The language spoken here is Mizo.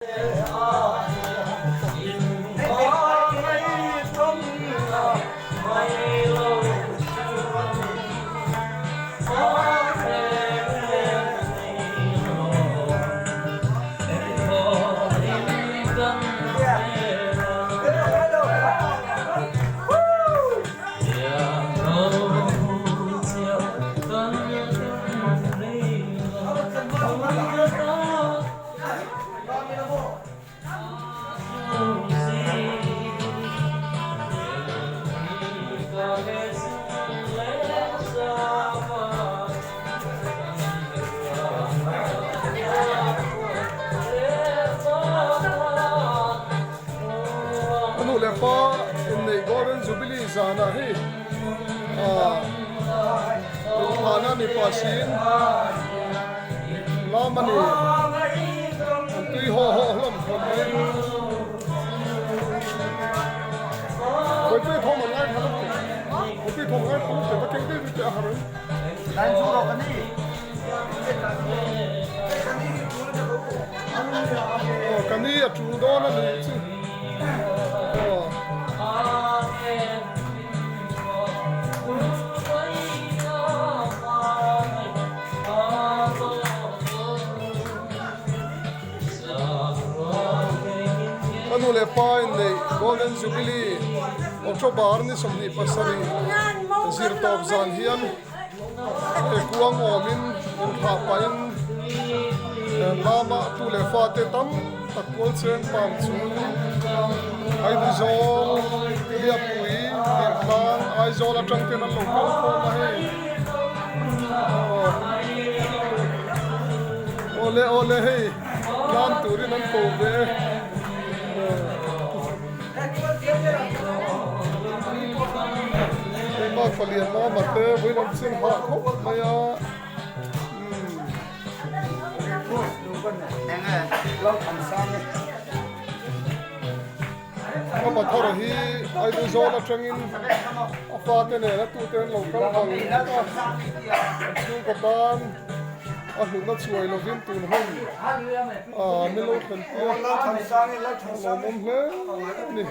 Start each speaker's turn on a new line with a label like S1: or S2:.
S1: A nu leh pa inneih Golden Jubilee zanah hei ah inthahna ni pah siin lam a ni. An tui haw haw hlawm khawp mai. Kawipui thawm an ngaithla lutuk. Kawipui thawm an ngaithla lutuk a keng deuh deuh te a har in. Aw ka ni a tul dawn a nih chu. Aw. Ka nu leh pa in neih Golden Jubilee October ni 27 zirtawp zan hian he kuang awmin inthlah pahin lama tu leh fate tam tak kual cheng pang chu Aizawl Liapui Dirtlang Aizawl atang ten an lo kal khawm a hei. Awle awle hei tlan turin an ko ve e. Hei mak palian mama te vawilam chin hah khawp mai a. Ka pathar hi Aizawl atangin a fate nen a tute an lo kal vang a, an chhungkaw tan a hlutna chuai lovin tun hun ah min lo thlen tir a lawmawm hle a ni.